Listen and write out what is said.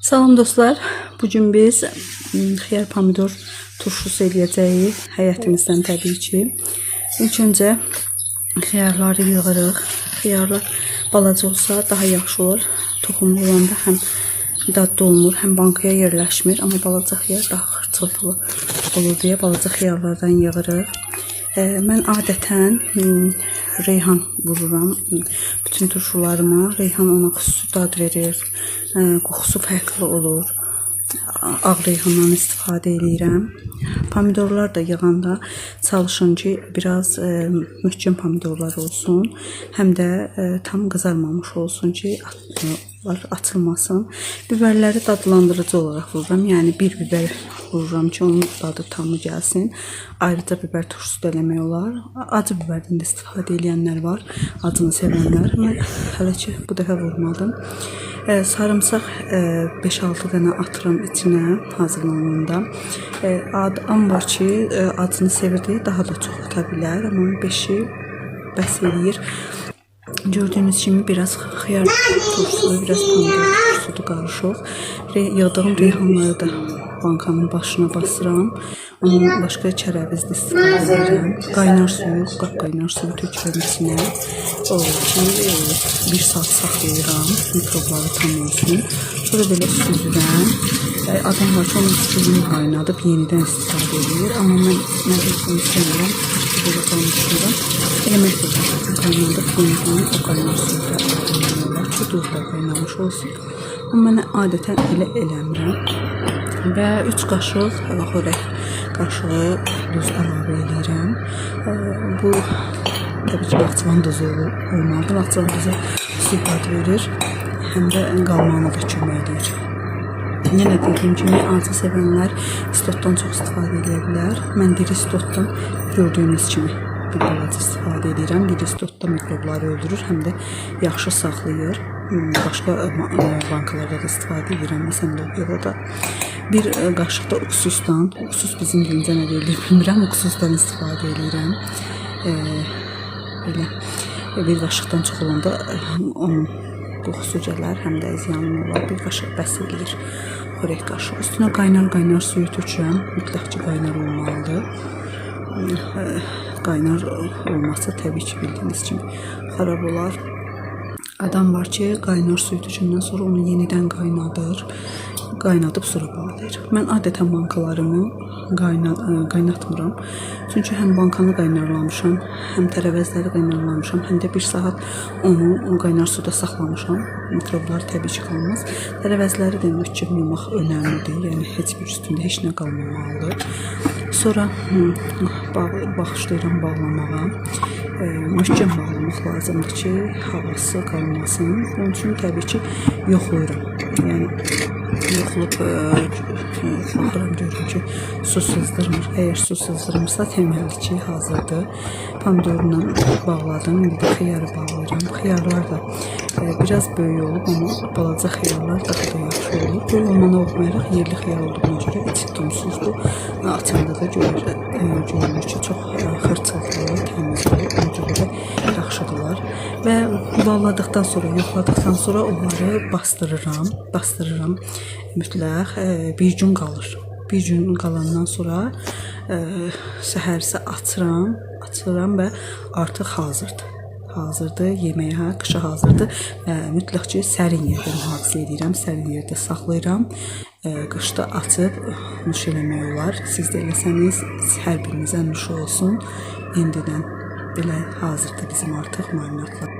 Salam dostlar. Bugün biz xiyar pomidor turşusu eləyəcəyik. Həyətimizdən təbii ki. İlk öncə xiyarları yığırıq. Xiyarlar balaca olsa daha yaxşı olur. Toxumlu olanda həm dadlı olmur, həm bankaya yerləşmir. Amma balaca xiyar daha xırçıltılı olur deyə balaca xiyarlardan yığırıq. Mən adətən reyhan vururam bütün turşularıma. Reyhan ona xüsusi dad verir. Qoxusu fərqli olur. Ağ reyhandan istifadə eləyirəm. Pomidorlar da yığanda çalışın ki, biraz möhkəm pomidorlar olsun. Həm də tam qızarmamış olsun ki, açılmasın. Biberləri dadlandırıcı olaraq vururam. Yəni bir biber vururam ki, onun dadı tamı gəlsin. Ayrıca biber turşusu da eləmək olar. Acı biberdən də istifadə edənlər var. Acını sevənlər. Mən hələ ki bu dəfə vurmadım. Sarımsaq 5-6 dənə atıram içinə hazırlananda. Adam var ki, acını sevir deyə daha da çox ata bilər, amma 5-i bəs eləyir. Gördüyünüz kimi biraz xiyar turşusu, biraz pomidor turşusudur qarışıq. Yığdığım reyhanları da bankanın başına basıram. Ondan başqa tərəviz də istifadə edirəm. Qaynar suyu, qapqaynar suyu tökürəm içinə. O ki, bir saat saxlayıram, mikrobları tam olsun. Sonra belə süzürəm. Adam var ki, onun suyunu qaynadıb yenidən istifadə edir. Amma mən heç bunu istəmirəm. Belə qalmışıram. Elə mətod qaynadıb yenidən o qaynar suyu da əlavə eləmək olar ki, duz da qaynamış olsun. Amma mən adətən elə eləmirəm. Və 3 qaşıq xörək qaşığı duz əlavə eləyirəm. Bu təbii ki, bağçavan duzu olmalıdır. Bağçavan duzu xüsusi dad verir, həm də qalmağına da kömək eləyir. Yenə dediyim kimi acı sevənlər istotdan çox istifadə edə bilər. Mən diri istotdan gördüyünüz kimi bir balaca istifadə edirəm. Diri istot da mikrobları öldürür, həm də yaxşı saxlayır. Başqa bankalarda da istifadə edirəm, məsələn lobiyada da. Bir qaşıq da uksusdan, uksus bizim dilimizə nə deyilir bilmirəm, uksusdan istifadə edirəm. Belə bir qaşıqdan çox olanda onun qoxusu gələr, həm də ziyanlı olar. Bir qaşıq bəs eləyir. Xörək qaşığı. Üstünə qaynar-qaynar suyu tökürəm. Mütləq ki, qaynar olmalıdır. Qaynar olmazsa təbii ki, bildiyiniz kimi xarab olar. Adam var ki, qaynar suyu tökəndən sonra onu yenidən qaynadır. Qaynadıb sonra bağlayır. Mən adətən bankalarımı qaynatmıram. Çünki həm bankanı qaynarlamışam, həm tərəvəzləri qaynarlamışam, həm də bir saat onu qaynar suda saxlamışam. Mikroblar təbii ki qalmaz. Tərəvəzləri də möhkəm yumaq önəmlidir. Yəni heç bir üstündə heç nə qalmamalıdır. Sonra başlayıram bağlamağa. Möhkəm bağlamaq lazımdır ki, havası qalmasın. Bunun üçün təbii ki, yoxlayıram. Yəni yoxlayıb baxıram görürüm ki, su sızdırmır. Əgər su sızdırmırsa, deməli ki, hazırdır. Pomidorla bağladım. İndi də xiyarı bağlayıram. Xiyarlar da biraz böyük olub, amma balaca xiyarlar daha da yaxşı olur. Böyük olmana baxmayaraq yerli xiyar olduğuna görə içi dumsuzdur. Açanda da görünür ki, çox xırçıltılı, təmizdir. Ona görə də yaxşıdırlar. Və bağladıqdan sonra, yoxladıqdan sonra onları bastırıram. Bastırıram mütləq bir gün qalır. Bir gün qalandan sonra səhərsə açıram və artıq hazırdır. Hazırdır, yeməyə, qışa hazırdır və mütləq ki, sərin yerdə mühafizə edirəm, sərin yerdə saxlayıram. Qışda açıb nuş eləmək olar. Siz də eləsəniz, hər birinizə nuş olsun. İndidən belə hazırdır bizim artıq marinadlar.